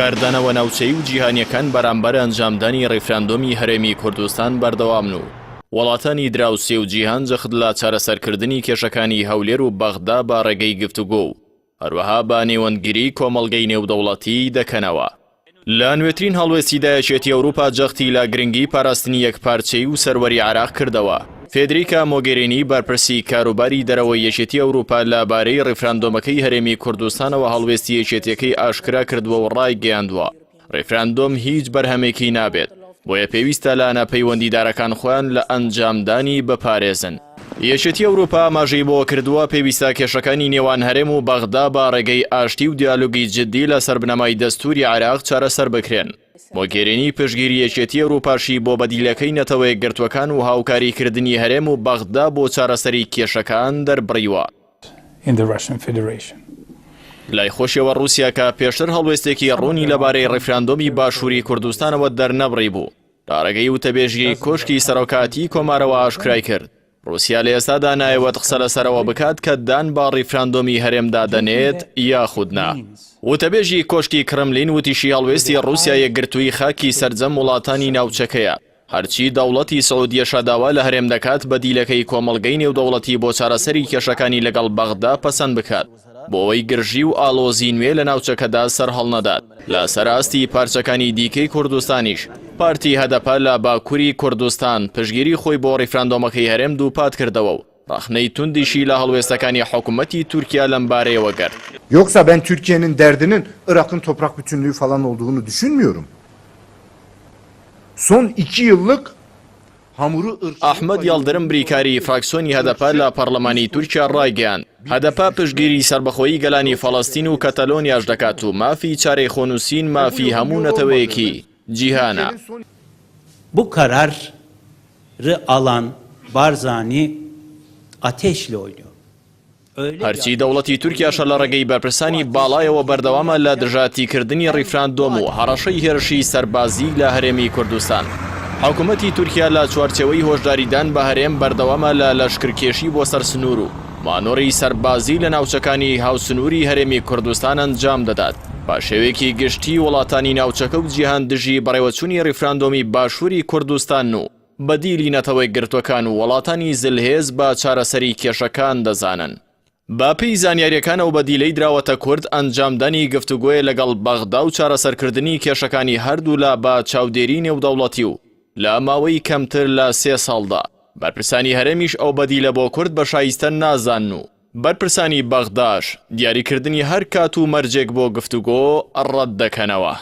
کاردانەوە ناوچەیی و جیهانییەکان بەرامبەر ئەنجامدانی ڕیفراندۆمی هەرێمی کوردستان بەردەوامن و وڵاتانی دراوسێ و جیهان جەخت لە چارەسەرکردنی کێشەکانی هەولێر و بەغدا بە ڕێگەی گفتوگۆ و هەروەها بە نێوەندگیری کۆمەڵگەی نێودەوڵەتی دەکەنەوە. لە نوێترین هەڵوێستیدا یەکێتی ئەوروپا جەختی لە گرنگی پاراستنی یەکپارچەیی و سەروەری عێراق کردەوە. فێدریکا مۆگێرینی بەرپرسی کاروباری دەرەوەی یەکێتی ئەوروپا لە بارەی ڕیفراندۆمەکەی هەرێمی کوردستانەوە هەڵوێستی یەکێتیەکەی ئاشکرا کردووە و ڕایگەیاندووە، ڕیفراندۆم هیچ بەرهەمێکی نابێت، بۆیە پێویستە لایەنە پەیوەندیدارەکان خۆیان لە ئەنجامدانی بپارێزن. یەکێتی ئەوروپا ئاماژەی بەوەکردووە، پێویستە کێشەکانی نێوان هەرێم و بەغدا بە ڕێگەی ئاشتی و دیالۆگی جددی لەسەر بنەمای دەستووری عێراق چارەسەر بکرێن. مۆگێرینی پشتگیری یەکێتی ئەوروپاشی بۆ بەدیلەکەی نەتەوەیەکگرتووەکان و هاوکاریکردنی هەرێم و بەغدا بۆ چارەسەری کێشەکان دەربڕیوە. in the Russian Federation. لای خۆشیەوە ڕووسیا کە پێشتر هەڵوێستێکی ڕوونی لەبارەی ڕیفراندۆمی باشووری کوردستانەوە دەرنەبڕیبوو، لە ڕێگەی وتەبێژی کۆشکی سەرۆکایەتیی کۆمارەوە ئاشکرای کرد، ڕووسیا لە ئێستادا نایەوەت قسە لەسەرەوە بکات کە دان بە ڕیفراندۆمی هەرێمدا دەنێت یاخود نا. وتەبێژی کۆشکی کڕملین وتیشی هەڵوێستی ڕووسیا یەکگرتوویی خاکی سەرجەم وڵاتانی ناوچەکەیە، هەرچی دەوڵەتی سعودیەشە داوا لە هەرێم دەکات بەدیلەکەی کۆمەڵگەی نێودەوڵەتی بۆ چارەسەری کێشەکانی لەگەڵ بەغدا پەسەند بکات بۆ ئەوەی گرژی و ئاڵۆزی نوێ لە ناوچەکەدا سەرهەڵنەدات. لەسەر ئاستی پارچەکانی دیکەی کوردستانیش، پارتی هەدەپە لە باکوری کوردستان پشتگیری خۆی بۆ ڕیفراندۆمەکەی هەرێم دووپات کردەوە و ڕەخنەی توندیشی لە هەڵوێستەکانی حکومەتی تورکیا لەمبارەیەوە گرت. Yoksa ben Türkiye'nin derdinin Irak'ın toprak bütünlüğü falan olduğunu düşünmüyorum. Son iki yıllık hamuru ırkçılıkla ئەحمەد یڵدرم بریکاری فراکسیۆنی هەدەپە لە پەڕلەمانی تورکیا ڕایگەیاند، هەدەپە پشتگیری سەربەخۆیی گەلانی فەڵەستین و کەتەلۆنیاش دەکات و مافی چارەی خۆنووسین مافی هەموو نەتەوەیەکی جیهانە. Bu karar rı alan Barzani ateşle oynuyor. هەرچی دەوڵەتی تورکیاشە لە ڕێگەی بەرپرسانی باڵایەوە بەردەوامە لە دژایەتیکردنی ڕیفراندۆم و هەڕەشەی هێرشی سەربازی لە هەرێمی کوردستان. حکومەتی تورکیا لە چوارچێوەی هۆشداریدان بە هەرێم بەردەوامە لە لەشکرکێشی بۆ سەر سنوور و مانۆڕی سەربازی لە ناوچەکانی هاوسنووری هەرێمی کوردستان ئەنجام دەدات. بە شێوەیەکی گشتی وڵاتانی ناوچەکە و جیهان دژی بەڕێوەچوونی ڕیفراندۆمی باشووری کوردستانن و بەدیلی نەتەوەیەکگرتوەکان و وەڵاتانی زلهێز بە چارەسەری کێشەکان دەزانن. بە پێی زانیاریەکان ئەو بەدیلەی دراوەتە کورد ئەنجامدانی گفتوگۆیە لەگەڵ بەغدا و چارەسەرکردنی کێشەکانی هەردوولا بە چاودێری نێودەوڵەتی و لە ماوەی کەمتر لە سێ ساڵدا. بەرپرسانی هەرێمیش ئەو بەدیلە بۆ کورد بە شایستە نازانن و بەرپرسانی بەغداش دیاریکردنی هەر کات و مەرجێک بۆ گفتوگۆ ڕەتدەکەنەوە.